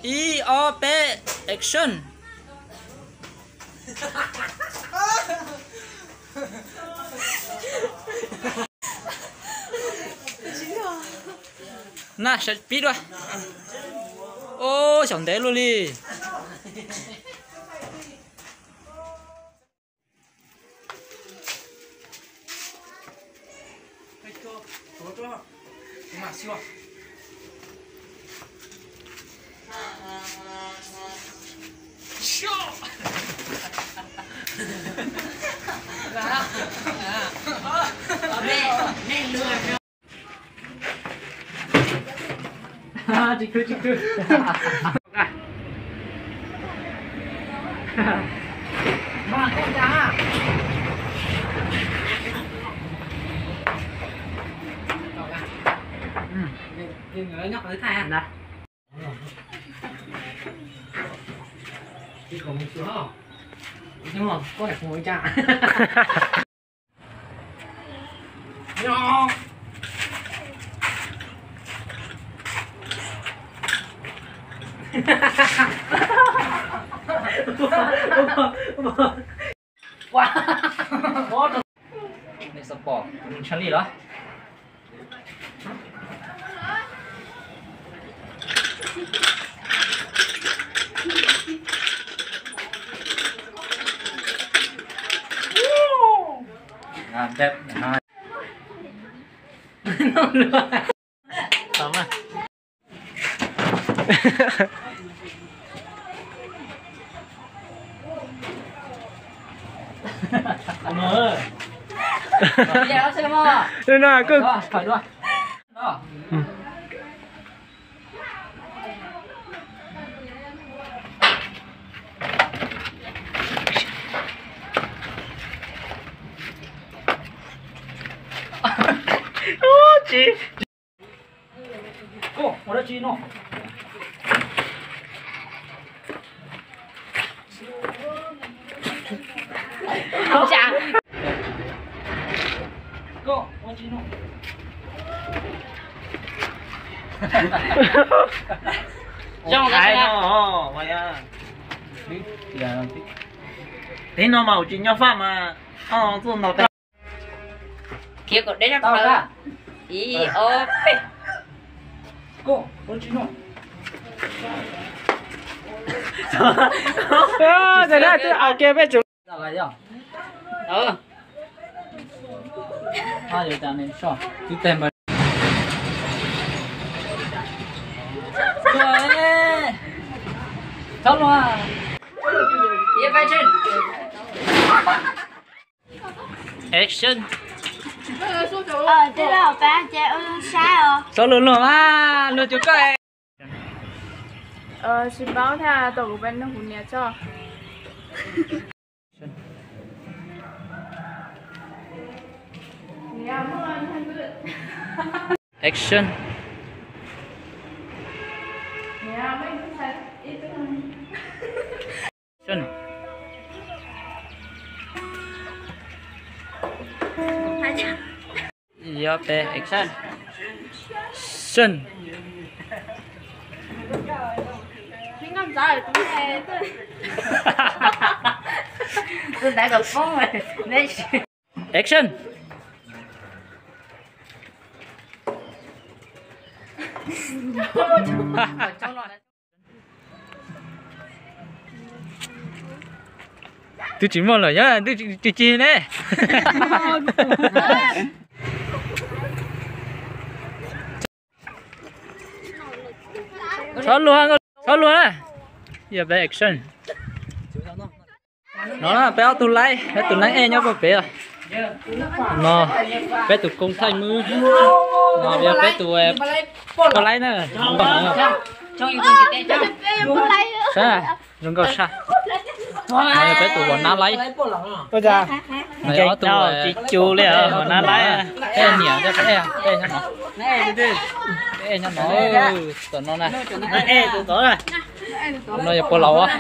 Ib, ob, peb, action. Na, sawv pib dua. Ub, xyaum ntev luaj li. Nej xav pom kuv mus tshaj lij los? Tsis. Koj ua dab tsi no? Koj ua dab tsi no? Zoo no mas ua tsis nyob faj mas. Khiav kom deb rau. Ib, ob, peb. Twb au kiag peb tsum. Action. Tej laus pab ces ua zoo saib os. Txhob luag luag mas, luag cuag koj. Tsis paub thiab, tau kuv pab nug kuv niam tso. Action. Action. Yog peb action. Action. Twb tsis muaj lawm, twb tsis ci ne. Txhob luag, txhob luag na. Yog peb action. No peb ob tug laib, peb tus neeb ej nyob puag pem. No peb tus koob thaij mwb. No yog peb tus poj laib na. Zoo nkauj saj. No yog peb tus hua nab laib. No yog ob tug tsis cu li hua nab laib. Peb niam, peb nyob no, tom no na. No yog pog laus.